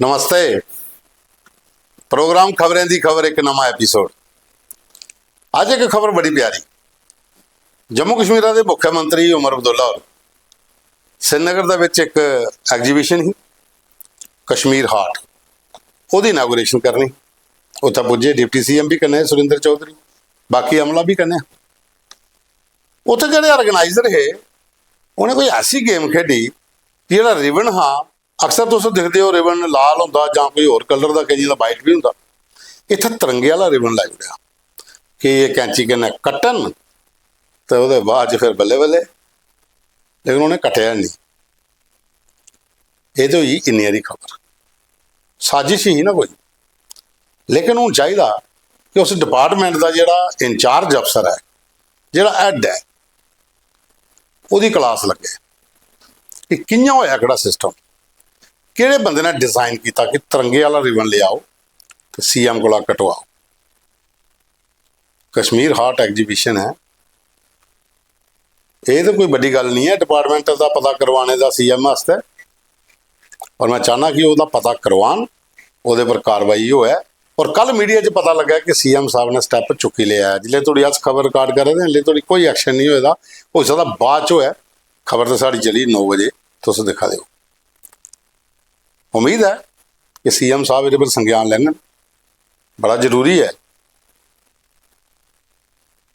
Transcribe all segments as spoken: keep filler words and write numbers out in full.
नमस्ते। Programme खबरें दी खबर, इक नमां एपिसोड। अज्ज इक खबर बड़ी प्यारी। जम्मू कश्मीरा दे मुख्यमंत्री उमर अब्दुल्ला होर श्रीनगर दे बिच इक एग्जीबिशन ही, कश्मीर हाट, ओह्दी इनागुरेशन करनी। उत्थै पुज्जे डिप्टी सीएम बी कन्नै, सुरिंदर चौधरी, बाकी अमला बी कन्नै। उत्थै जेह्ड़े ऑर्गेनाइजर हे, उ'नें कोई ऐसी गेम खेढी कि जेह्ड़ा रिबन हा, अक्सर तुस दिखदे ओ रिबन लाल होंदा जां कोई होर कलर दा, केइयें दा वाइट बी होंदा, इत्थै तिरंगे आह्ला रिबन लाई ओड़ेआ कि एह् कैंची कन्नै कट्टन ते ओह्दे बाद च फिर बल्लें बल्लें, लेकिन उ'नें कट्टेआ निं। एह् ते होई इन्नी हारी खबर, साजिश ही ना कोई। लेकिन हून चाहिदा कि उस डिपार्टमेंट दा जेह्ड़ा इंचार्ज अफसर ऐ, जेह्ड़ा हेड ऐ, ओह्दी क्लास लग्गे कि कि'यां होएआ, केह्ड़ा सिस्टम, केह्ड़े बंदे ने डिजाइन कीता कि तिरंगे आह्ला रिबन लेआओ ते सीएम कोला कटवाओ। कश्मीर हाट एग्जीबिशन ऐ, एह् ते कोई बड्डी गल्ल निं ऐ डिपार्टमेंट दा पता करवाने दा सीएम आस्तै, और में चाह्न्नां कि ओह्दा पता करवान, ओह्दे पर कार्रवाई होऐ। और कल मीडिया च पता लग्गा कि सीएम साहब ने स्टैप चुक्की लेआ ऐ। जिसलै धोड़ी अस खबर रिकार्ड करा दे आं, इसलै धोड़ी कोई एक्शन निं होए दा। होई सकदा बाद च होऐ, खबर ते साढ़ी चली नौ बजे, तुस दिक्खा दे ओ। उम्मीद ऐ कि सीएम साहब एह्दे पर संज्ञान लैङन। बड़ा जरूरी ऐ।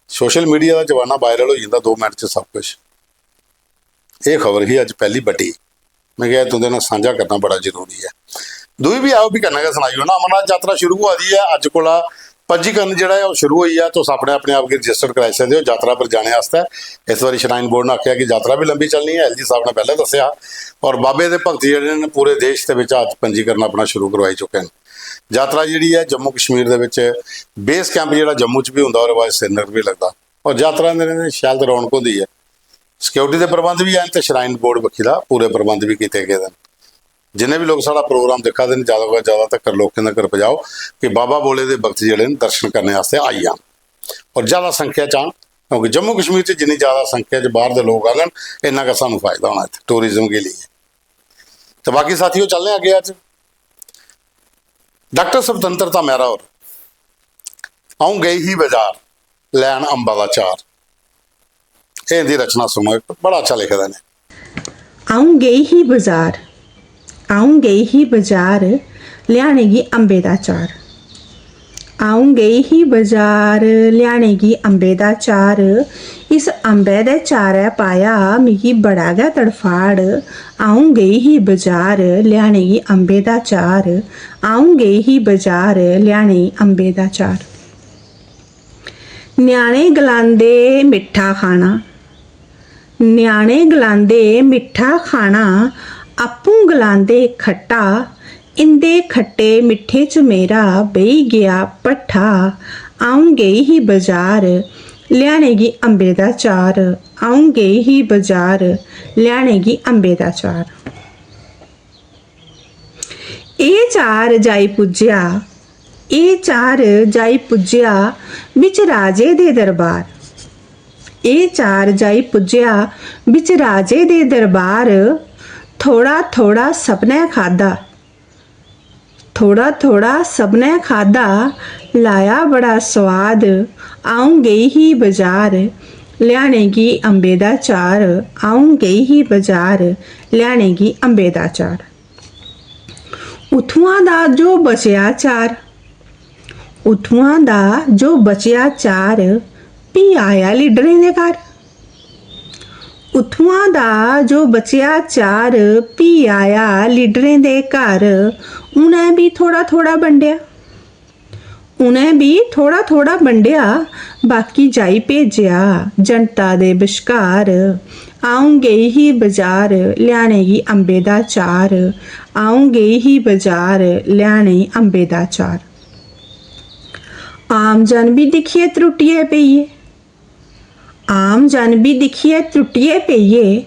सोशल मीडिया दा जमाना, वायरल होई जंदा दो मिनट च सब कुछ। एह् खबर ही अज्ज पैह्ली बड्डी, में क्या तुं'दे नै सांझा करना बड़ा जरूरी ऐ। दूई बी आओ, भी कन्नै गै सनाई ओड़ना। अमरनाथ यात्रा शुरू होआ दी ऐ, अज्ज कोला पंजीकरण जेह्ड़ा ऐ ओह् शुरू होई गेआ। तुस अपने, अपने आप गी रजिस्टर कराई सकदे ओ यात्रा पर जाने आस्तै। इस बारी श्राइन बोर्ड ने आखेआ कि यात्रा बी लंबी चलनी ऐ, एलजी साहब ने पैह्लें दस्सेआ हा। और बाबे दे भक्त जेह्ड़े न, पूरे देश दे बिच अज्ज पंजीकरण अपना शुरू करवाई चुके न। यात्रा जेह्ड़ी ऐ जम्मू कश्मीर दे बिच बेस कैंप जेह्ड़ा जम्मू च बी होंदा, ओह्दे बाद श्रीनगर बी लगदा। और यात्रा दे दिनें शैल ते रौनक होंदी ऐ। सिक्योरिटी दे प्रबंध बी हैन ते श्राइन बोर्ड बक्खी दा पूरे प्रबंध बी कीते गेदे न। जिन्ने बी लोक साढ़ा प्रोग्राम दिक्खा दे न, ज्यादा कोला ज्यादा तक्कर लोकें तक्कर पजाओ कि बाबा भोले दे भक्त जेह्ड़े न, दर्शन करने आस्तै आई जान और ज्यादा संख्या च आन, क्योंकि जम्मू कश्मीर च जिन्नी ज्यादा संख्या च बाहर दे लोक आङन, इन्ना गै सानू फायदा होना इत्थै टूरिज्म के लिए। ते बाकी साथियों, चलने आगे अज्ज डाक्टर स्वतंत्रता मेहरा होर, "अ'ऊं गेई ही बजार लैन अम्बा दा चार।" एह् इं'दी रचना सुनो, इक बड़ा अच्छा लिखे दा इ'नें। अ'ऊं गेई ही बजार, अ'ऊं गेई ही बजार, ल्याने गी अम्बे दा चार। अ'ऊं गेई ही बजार, ल्याने गी अम्बे दा चार। इस अम्बै दे चारै पाया मिगी बड़ा गै तड़फाड़। अ'ऊं गेई ही बजार, ल्याने गी अम्बे दा चार। अ'ऊं गेई ही बजार, ल्याने गी अम्बे दा चार। ञ्याणे गलांदे मिट्ठा खाना, ञ्याणे गलांदे मिट्ठा खाना, आपूं गलांदे खट्टा। इं'दे खट्टे मिट्ठे च मेरा बेही गेआ भट्ठा। अ'ऊं गेई ही बजार, ल्याने गी अम्बे दा चार। अ'ऊं गेई ही बजार, ल्याने गी अम्बे दा चार। एह् चार जाई पुज्जेआ, एह् चार जाई पुज्जेआ बिच राजे दे दरबार। एह् चार जाई पुज्जेआ बिच राजे दे दरबार। थोड़ा थोड़ा सभनें खाद्धा, थोड़ा थोड़ा सभनें खाद्धा, लाया बड़ा सोआद। अ'ऊं गेई ही बजार, ल्याने गी अम्बे दा चार। अ'ऊं गेई ही बजार, ल्याने गी अम्बे दा चार। उत्थुआं दा जो बचेआ चार, उत्थुआं दा जो बचेआ चार, फ्ही आया लीडरें दे घर। उत्थुआं दा जो बचेआ चार, फ्ही आया लीडरें दे घर। उ'नें बी थोड़ा थोड़ा बंडेआ, उ'नें बी थोड़ा थोड़ा बंडेआ, बाकी जाई भेजेआ जनता दे बश्कार। अ'ऊं गेई ही बजार, ल्याने गी अम्बे दा चार। अ'ऊं गेई ही बजार, ल्याने गी अम्बे दा चार। आम जन बी दिक्खियै त्रुट्टियै पेई गे। आम जन बी दिक्खियै त्रुट्टियै पेई गे,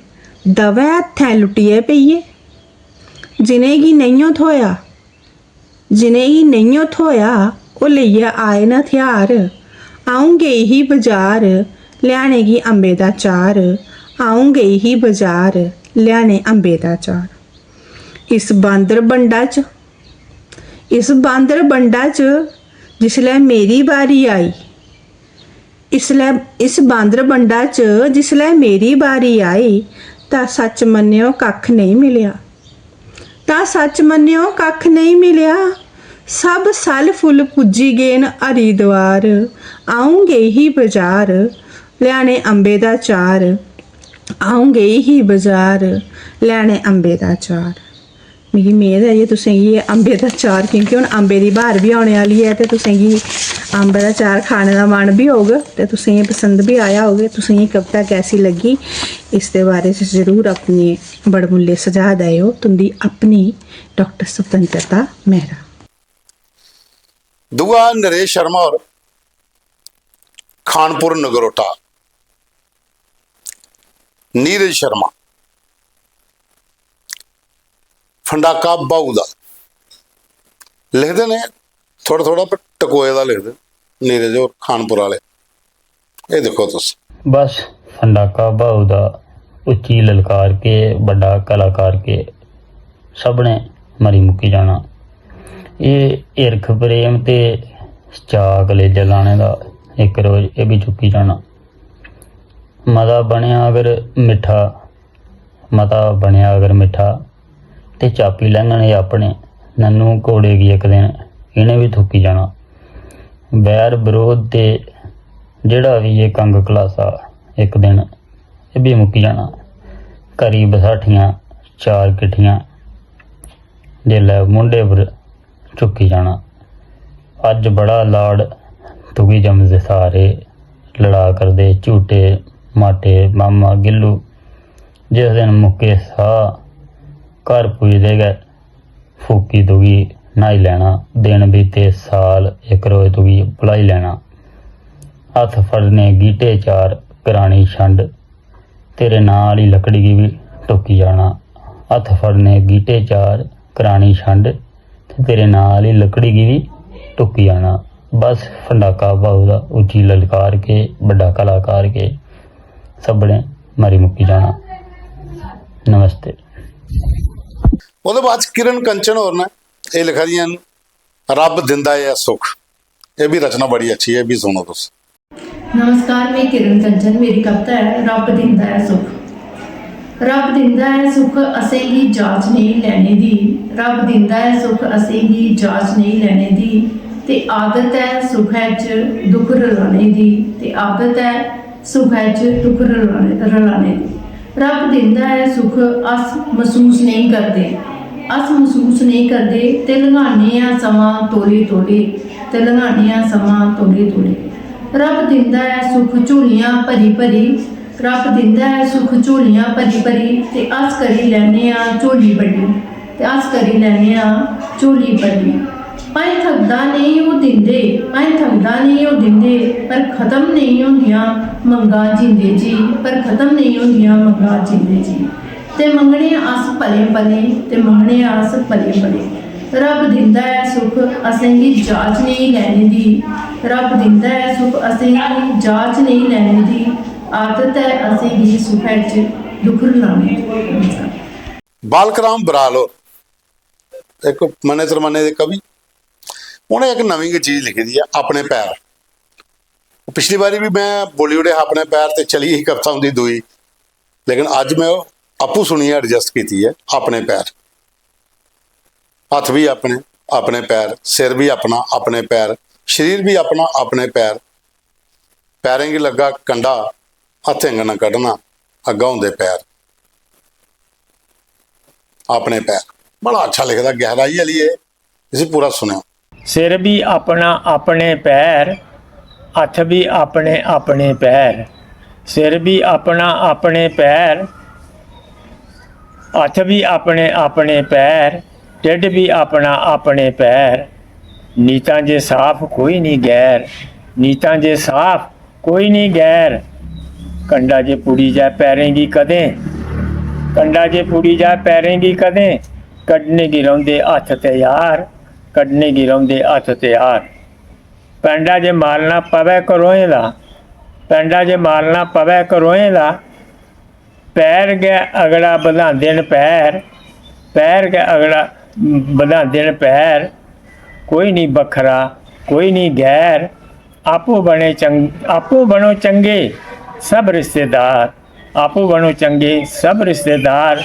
दवैं हत्थें लुट्टियै पेई गे। जि'नेंगी नेइयों थ्होआ, जि'नेंगी नेइयों थ्होआ, ओह् लेइयै आए न हथ्यार। अ'ऊं गेई ही बजार, ल्याने गी अम्बे दा चार। अ'ऊं गेई ही बजार, ल्याने अम्बे दा चार। इस बांदर बंडा च, इस बांदर बंडा च जिसलै मेरी बारी आई, इसलै, इस बांदर बंडा च जिसलै मेरी बारी आई, तां सच्च मन्नेओ कक्ख नेईं मिलेआ। तां सच्च मन्नेओ कक्ख नेईं मिलेआ। सब सैल्ल फुल्ल पुज्जी गे न हरिद्वार। अ'ऊं गेई ही बजार, लैने अम्बे दा चार। अ'ऊं गेई ही बजार, लैने अम्बे दा चार। मिगी मेद ऐ जे तुसें गी एह् अम्बे दा चार, क्योंकि हून अम्बे दी ब्हार बी औने आह्ली ऐ, ते तुसें गी अम्बे दा चार खाने दा मन बी होग, ते तुसें गी पसंद बी आया होग। तुसें गी कविता कैसी लग्गी, इसदे बारे च जरूर अपने बड़मुल्ले सुझाऽ देओ। तुं'दी अपनी डाक्टर स्वतंत्रता मेहरा। दूआ नरेश शर्मा होर, खानपुर नगरोटा। नीरज शर्मा, फंडाका ब्हाऊ दा। लिखदे न थोह्ड़ा थोह्ड़ा, पर टकोए दा लिखदे न नीरज होर, खानपुर आह्ले। एह् दिक्खो तुस। बस, फंडाका ब्हाऊ दा उच्ची ललकार के, बड्डा कलाकार के, सभनें मरी मुक्की जाना। एह् हिरख प्रेम ते चाऽ कलेजै लाने दा इक रोज एह् बी चुक्की जाना। मता बनेआ अगर मिट्ठा, मता बनेआ अगर मिट्ठा, ते चापी लैङन एह् अपने नन्नू कौड़े गी इक दिन इ'नें बी थुक्की जाना। बैर बरोध ते जेह्ड़ा बी एह् कंग कलासा इक दिन एह् बी मुक्की जाना। करी बसाठियां चार किट्ठियां जेल्लै मूंढे पर चुक्की जाना। अज्ज बड़ा लाड तुगी जमदे सारे, लड़ा करदे झूटे माटे मामा गिल्लू। जिस दिन मुक्के साह् घर पुजदे गै फूकी तुगी न्हाई लैना। दिन बीते साल इक रोज तुगी भुलाई लैना। हत्थ फड़ने गीटे चार करानी छंड, तेरे नां आह्ली लकड़ी गी बी टुक्की जाना। हत्थ फड़ने गीटे चार करानी छंड, ते तेरे नां आह्ली लकड़ी गी बी टुक्की जाना। बस फंडाका ब्हाऊ दा उच्ची ललकार के, बड्डा कलाकार के, सभनें मरी मुक्की जाना। नमस्ते। ओह्दे बाद च किरण कंचन होर न, एह् लिखा दियां न, रब दिंदा ऐ सुख। एह् बी रचना बड़ी अच्छी ऐ, एह् बी सुनो तुस। नमस्कार, में किरण कंचन। मेरी कविता ऐ रब दिंदा ऐ सुख। रब दिंदा ऐ सुख असेंगी जाच नेईं लैने दी। रब दिंदा ऐ सुख असेंगी जाच नेईं लैने दी। ते आदत ऐ सुखै च दुख रलाने दी। ते आदत ऐ सुखै च दुख रलाने रलाने दी। रब दिंदा ऐ सुख अस मसूस नेईं करदे। अस मसूस नेईं करदे ते लंघाने आं समां तौले तौले। ते लंघाने आं समां तौले तौले। रब दिंदा ऐ सुख झोलियां भरी भरी। रब दिंदा ऐ सुख झोलियां भरी भरी। ते अस करी लैने आं झोली बड्डी। ते अस करी लैने आं झोली बड्डी। भाएं थकदा नेईं ओह् दिंदे, भाएं थकदा नेईं ओह् दिंदे, पर खत्म नेईं होंदियां मंगां जींदे जी, पर खत्म नेईं होंदियां मंगां जींदे जी। ते मंगने आं अस पलें पलें, ते मंगने आं अस पलें पलें। रब दिंदा ऐ सुख असेंगी जाच नेईं लैने दी। रब दिंदा ऐ सुख असेंगी जाच नेईं लैने दी। आदत ऐ असेंगी सुखै च दुख रलाने दी। बालक राम बराल होर इक मन्ने तरमन्ने दे कवि, उ'नें इक नमीं गै चीज लिखी दी ऐ, अपने पैर। पिछली बारी बी में बोली ओड़ेआ हा अपने पैर, ते चली गेई कविता उं'दी दूई, लेकिन अज्ज में ओह् आपूं सुनियै एडजस्ट कीती ऐ। अपने पैर, हत्थ बी अपने, अपने पैर, सिर बी अपना, अपने पैर, शरीर बी अपना, अपने पैर। पैरें गी लग्गा कंडा, हत्थें कन्नै कड्ढना, अग्गें होंदे पैर। अपने पैर, बड़ा अच्छा लिखे दा, गैहराई आह्ली ऐ, इसी पूरा सुनेओ। सिर बी अपना अपने पैर, हत्थ बी अपने अपने पैर। सिर बी अपना अपने पैर, हत्थ बी अपने अपने पैर। ढिड्ड बी अपना अपने पैर। नीतां जे साफ कोई निं गैर, नीतां जे साफ कोई निं गैर। कंडा जे पुड़ी जाए पैरें गी कदें, कंडा जे पुड़ी जाए पैरें गी कदें, कड्ढने गी रौंह्दे हत्थ त्यार, कड्ढने गी रौंह्दे हत्थ त्यार। पैंडा जे मालना पवै घरोएं दा, पैंडा जे मालना पवै घरोएं दा, पैर गै अगड़ा बधांदे न पैर, पैर गै अगड़ा बधांदे न पैर। कोई निं बक्खरा, कोई निं गैर। आपूं बने चंग-, आपूं बनो चंगे सब रिश्तेदार, आपूं बनो चंगे सब रिश्तेदार।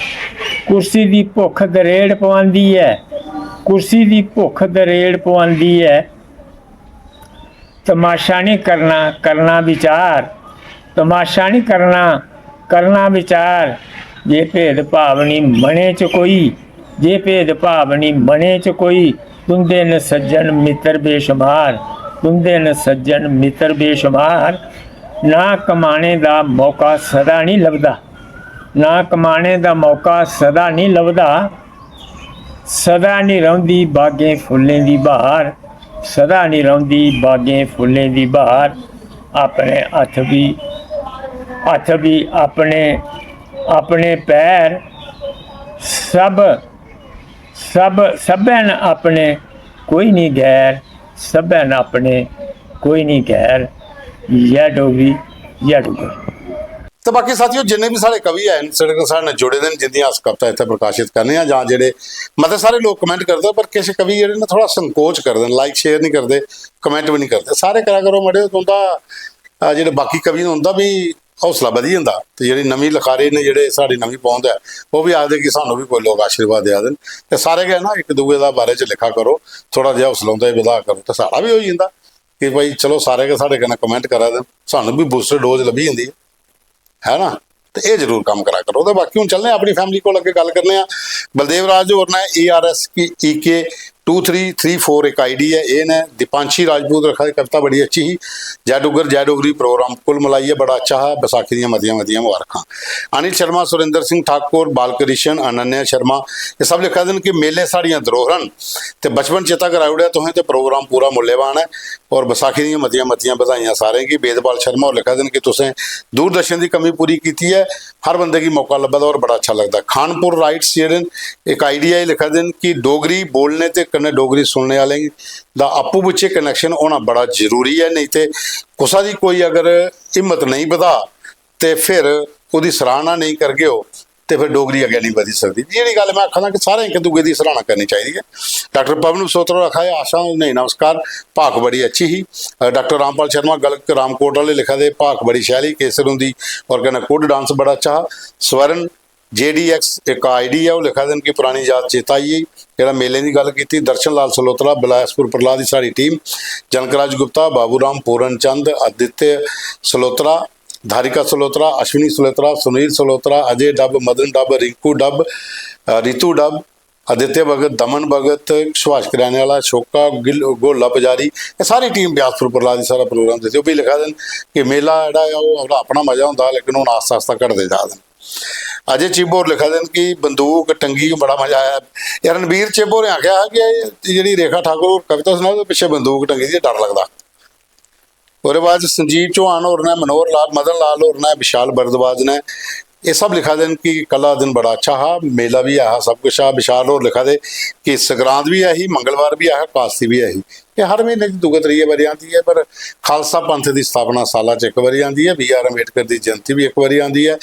कुर्सी दी भुक्ख दरेड़ पवांदी ऐ, कुर्सी दी भुक्ख दरेड़ पवांदी ऐ। तमाशा निं करना, करना विचार, तमाशा निं करना, करना विचार। जे भेदभाव निं मनै च कोई, जे भेदभाव निं मनै च कोई, तुं'दे न सज्जन मित्तर बेशुमार, तुं'दे न सज्जन मित्तर बेशुमार। ना कमाने दा मौका सदा निं लभदा, ना कमाने दा मौका सदा निं लभदा। सदा निं रौंह्दी बागें फुल्लें दी ब्हार, सदा निं रौंह्दी बागें फुल्लें दी ब्हार। अपने हत्थ बी, हत्थ बी अपने, अपने पैर। सब, सब, सब्भै न अपने, कोई निं गैर, सब्भै न अपने, कोई निं गैर। जै डोगरी, जै डुग्गर। ते बाकी साथियों, जिन्ने बी साढ़े कवि हैन, साढ़े कन्नै, साढ़े कन्नै जुड़े दे न, जिंदियां अस कविता इत्थै प्रकाशित करने आं, जां जेह्ड़े मते सारे लोक कमेंट करदे, पर किश कवि जेह्ड़े न, थोह्ड़ा संकोच करदे न, लाइक शेयर निं करदे, कमेंट बी निं करदे। सारे करा करो मड़ेओ, तुं'दा, अ, जेह्ड़े बाकी कवि न, उं'दा बी हौसला बधी जंदा। ते जेह्ड़ी नमीं लखारी न, जेह्ड़े साढ़ी नमीं पौंद ऐ, ओह् बी आखदे कि सानूं बी कोई लोक आशीर्वाद देआ दे न। ते सारे गै ना, इक दूए दा बारे च लिखा करो, थोह्ड़ा जेहा हौसला उं'दा बी बधा करो, ते साढ़ा बी होई जंदा कि भाई, चलो, सारे गै साढ़े कन्नै कमेंट करा दे न, सानूं बी बूस्टर डोज लब्भी जंदी ऐ, है ना? ते एह् जरूर कम्म करा करो। ते बाकी हून चलने आं अपनी फैमिली कोल, अग्गें गल्ल करने आं। बलदेव राज होर ने, ए आर एस की ई के टू थ्री थ्री फोर इक आई डी ऐ, एह् ने। दीपांशी राजपूत रखा दी, कविता बड़ी अच्छी ही। जय डुग्गर जय डोगरी प्रोग्राम कुल मलाइयै बड़ा अच्छा हा, बसाखी दियां मतियां मतियां मुबारखां। अनिल शर्मा, सुरेंद्र सिंह ठाकुर, बालकृष्ण, अनन्या शर्मा, एह् सब लिखा दे न कि मेले साढ़ियां धरोहरां न ते बचपन चेता कराई ओड़ेआ तुसें, ते प्रोग्राम पूरा मुल्यवान ऐ। और बसाखी दियां मतियां मतियां बधाइयां सारें गी। वेदपाल शर्मा होर लिखा दे न कि तुसें दूरदर्शन दी कमी पूरी कीती ऐ, हर बंदे गी मौका लब्भा दा और बड़ा अच्छा लगदा। खानपुर राइट्स जेह्ड़े न, इक आई डी ऐ, लिखा दे न कि डोगरी बोलने ते कन्नै डोगरी सुनने आह्लें दा आपूं बिच्चें कनैक्शन होना बड़ा जरूरी ऐ, नेईं ते कुसै दी कोई अगर हिम्मत नेईं बधा ते फिर ओह्दी सराहना नेईं करगे ओ ते फिर डोगरी अग्गें नेईं बधी सकदी। जेह्ड़ी गल्ल में आखा दा कि सारें इक दूए दी सराहना करनी चाहिदी ऐ। डाक्टर पवन बसोत्रा होर आखा दे, आशा नेईं, नमस्कार, भाख बड़ी अच्छी ही। अ, डाक्टर रामपाल शर्मा गलक रामकोट आह्ले लिखा दे, भाख बड़ी शैल ही, केसर हुंदी और कन्नै कुड्ड डांस बड़ा अच्छा हा। स्वर्ण जे डी एक्स इक आई डी ऐ, ओह् लिखा दे न कि परानी याद चेता आई गेई। जेह्ड़ा मेलें दी गल्ल कीती, दर्शन लाल सलोत्रा, बिलासपुर प्रहलाद दी साढ़ी टीम, जनकराज गुप्ता, बाबू राम, पूरन चंद, आदित्य सलोत्रा, धारिका सलोत्रा, अश्विनी सलोत्रा, सुनील सलोत्रा, अजय डब, मदन डब, रिंकू डब, अ, रितु डब, आदित्य भगत, दमन भगत, सुभाष करैने आह्ला, शोका गिल-, गोला पुजारी, एह् सारी टीम ब्यासपुर प्रहलाद दी सारा प्रोग्राम दिखदे। ओह् बी लिखा दे न कि मेला जेह्ड़ा ऐ, ओह् ओह्दा अपना मजा होंदा, लेकिन हून आस्ता आस्ता घटदे जा दे न। अजय चिब होर लिखा दे न कि बंदूक टंगी, बड़ा मजा आया। एह् रणबीर चिब होरें आखेआ हा कि एह् जेह्ड़ी रेखा ठाकुर होर कविता सनाओ, ओह्दे पिच्छें बंदूक टंगी दी ऐ, डर लगदा। ओह्दे बाद च संजीव चौहान होर ने, मनोहर लाल, मदन लाल होर ने, विशाल भारद्वाज ने, एह् सब लिखा दे न कि कल्ला दिन बड़ा अच्छा हा, मेला बी ऐ हा, सब कुछ हा। विशाल होर लिखा दे कि संगरांद बी ऐ ही, मंगलवार बी ऐ हा, कास्ती बी ऐ ही। एह् हर म्हीने दी दूए त्रिये बारी आंदी ऐ, पर खालसा पंथ दी स्थापना साला च इक बारी आंदी ऐ, बी आर अम्बेडकर दी जयंती बी इक बारी आंदी ऐ,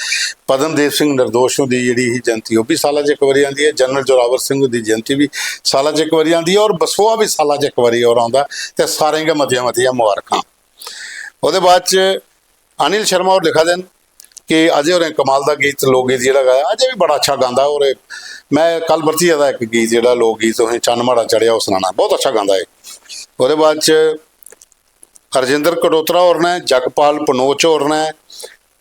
पद्मदेव सिंह निर्दोश हुंदी जेह्ड़ी ही जयंती, ओह् बी साला च इक बारी आंदी ऐ, जनरल जोरावर सिंह हुंदी जयंती बी साला च इक बारी आंदी ऐ, और बसोआ बी साला च इक बारी और आंदा ऐ। ते सारें गै मतियां मतियां मुबारखां। ओह्दे बाद च अनिल शर्मा होर लिखा दे न कि अजय होरें कमाल दा गीत, लोक गीत जेह्ड़ा गाया, अजय बी बड़ा अच्छा गांदा। और में कल परतियै दा इक गीत जेह्ड़ा लोक गीत तुसें चन्न माड़ा चढ़ेआ, ओह् सनाना, बहुत अच्छा गांदा ऐ। ओह्दे बाद च हरजिंदर कटोत्रा होर ने, जगपाल पनोच होर ने,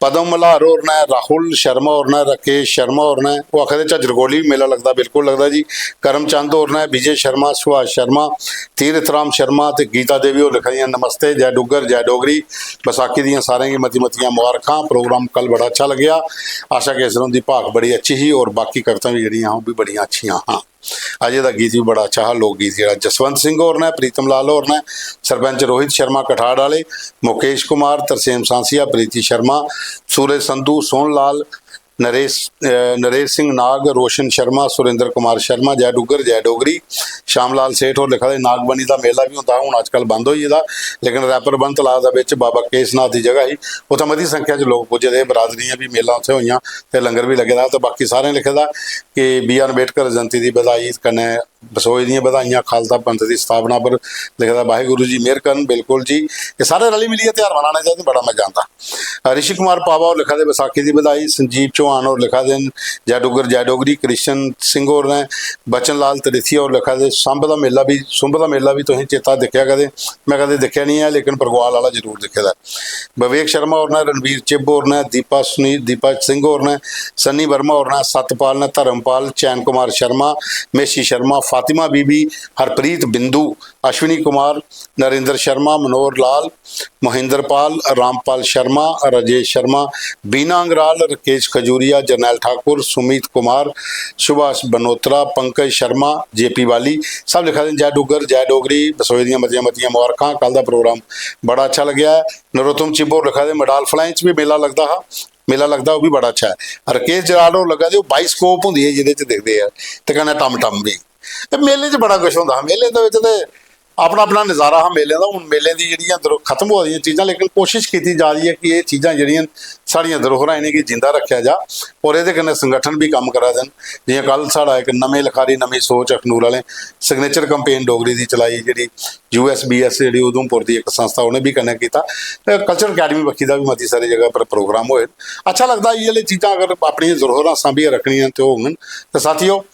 पद्म मल्हार होर ने, राहुल शर्मा होर ने, राकेश शर्मा होर ने, ओह् आखा दे झज्जर कोटली बी मेला लगदा, बिल्कुल लगदा जी। करम चंद होर ने, विजय शर्मा, सुभाष शर्मा, तीरथ राम शर्मा ते गीता देवी होर लिखा दियां, नमस्ते, जय डुग्गर, जय डोगरी, बसाखी दियां सारें गी मती मतियां मुबारखां। प्रोग्राम कल बड़ा अच्छा लग्गेआ। आशा केसर हुंदी भाख बड़ी अच्छी ही और बाकी कवितां बी जेह्ड़ियां ओह् बी बड़ियां अच्छियां हां। अजय दा गीत बी बड़ा अच्छा हा, लोक गीत जेह्ड़ा। जसवंत सिंह होर ने, प्रीतम लाल होर ने, सरपंच रोहित शर्मा कठाड़ आह्ले, मुकेश कुमार, तरसेम सांसिया, प्रीति शर्मा, सूरज संधू, सोहन लाल, नरेश, अ, नरेश सिंह नाग, रोशन शर्मा, सुरेंद्र कुमार शर्मा, जय डुग्गर, जय डोगरी। श्याम लाल सेठ होर लिखा दे, नागबनी दा मेला बी होंदा हा, हून अजकल बंद होई गेदा, लेकिन रैपर बन तलाऽ दा बिच बाबा केसनाथ दी जगह ही, उत्थै मती संख्या च लोक पुज्जे दे, बरादरियां बी मेला उत्थै होइयां ते लंगर बी लग्गे दा। ते बाकी सारें लिखे दा कि बी आर अम्बेडकर जयंती दी बधाई कन्नै बसोए दियां बधाइयां, खालसा पंथ दी स्थापना पर लिखे दा, वाहेगुरु जी मेहर करन। बिल्कुल जी, एह् सारे रली मिलियै त्यहार मनाने चाहिदे, बड़ा मजा आंदा। अ, ऋषि कुमार पावा होर लिखा दे बसाखी दी बधाई, संजीव चौहान होर लिखा दे न, "जय डुग्गर, जय डोगरी।" कृष्ण सिंह होर ने, बचन लाल तरेथिया होर लिखा दे, "सुंब दा मेला बी, सुंब दा मेला बी तुसें चेता दिक्खेआ कदें?" में कदें दिक्खेआ निं ऐ, लेकिन परगवाल आह्ला जरूर दिक्खे दा ऐ। विवेक शर्मा होर ने, रणवीर चिब होर ने, दीपा सुनील, दीपा सिंह होर ने, सन्नी वर्मा होर ने, सतपाल ने, धर्मपाल, चैन कुमार शर्मा, मेशी शर्मा, फातिमा बीबी, हरप्रीत बिंदु, अश्विनी कुमार, नरेंद्र शर्मा, मनोहर लाल, महेंद्र पाल, रामपाल शर्मा, राजेश शर्मा, बीना अंगराल, राकेश खजूरिया, जरनैल ठाकुर, सुमित कुमार, सुभाष बनोत्रा, पंकज शर्मा, जे पी बाली, सब लिखा दे न, "जय डुग्गर, जय डोगरी, बसोए दियां मतियां मतियां मुबारखां।" कल दा प्रोग्राम बड़ा अच्छा लग्गेआ ऐ। नरोत्तम चिब होर लिखा दे, "मडाल फलाएं च बी मेला लगदा हा, मेला लगदा, ओह् बी बड़ा अच्छा ऐ।" राकेश जराड़ होर लग्गा दे, "ओह् बाइस्कोप होंदी ऐ, जेह्दे च दिखदे ऐ, ते कन्नै टम टम बी।" ते मेले च बड़ा कुछ होंदा हा, मेले दे बिच ते अपना अपना नज़ारा हा मेलें दा। हून मेलें दी जेह्ड़ियां दरो-, खत्म होआ दियां चीज़ां, लेकिन कोशिश कीती जा दी ऐ कि एह् चीज़ां जेह्ड़ियां न, साढ़ियां धरोहरां, इ'नेंगी जिंदा रक्खेआ जा। और एह्दे कन्नै संगठन बी कम्म करा दे न। जि'यां कल साढ़ा इक नमें लखारी, नमीं सोच अखनूर आह्लें सिग्नेचर कैंपेन डोगरी दी चलाई, जेह्ड़ी यू एस बी एस, जेह्ड़ी उधमपुर दी इक संस्था, उ'नें बी कन्नै कीता। ते कल्चरल अकैडमी बक्खी दा बी मती सारी जगह पर प्रोग्राम होए। अच्छा लगदा, इ'यै लेही चीज़ां अगर अपनियां धरोहरां सांभियै रक्खनियां ते होङन। ते साथियो,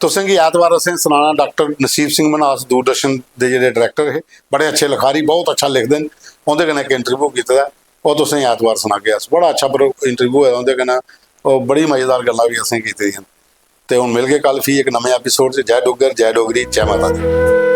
तुसें गी ऐतवार असें सनाना, डाक्टर नसीब सिंह मन्हास दूरदर्शन दे जेह्ड़े डायरेक्टर हे, बड़े अच्छे लखारी, बहुत अच्छा लिखदे न। उं'दे कन्नै इक इंटरव्यू कीते दा ऐ, ओह् तुसें गी ऐतवार सनागे अस। बड़ा अच्छा इंटरव्यू होआ उं'दे कन्नै, ओह् बड़ी मज़ेदार गल्लां बी असें कीती दियां न। ते हून मिलगे कल फ्ही इक नमें एपिसोड च। जय डुग्गर, जय डोगरी, जय माता दी।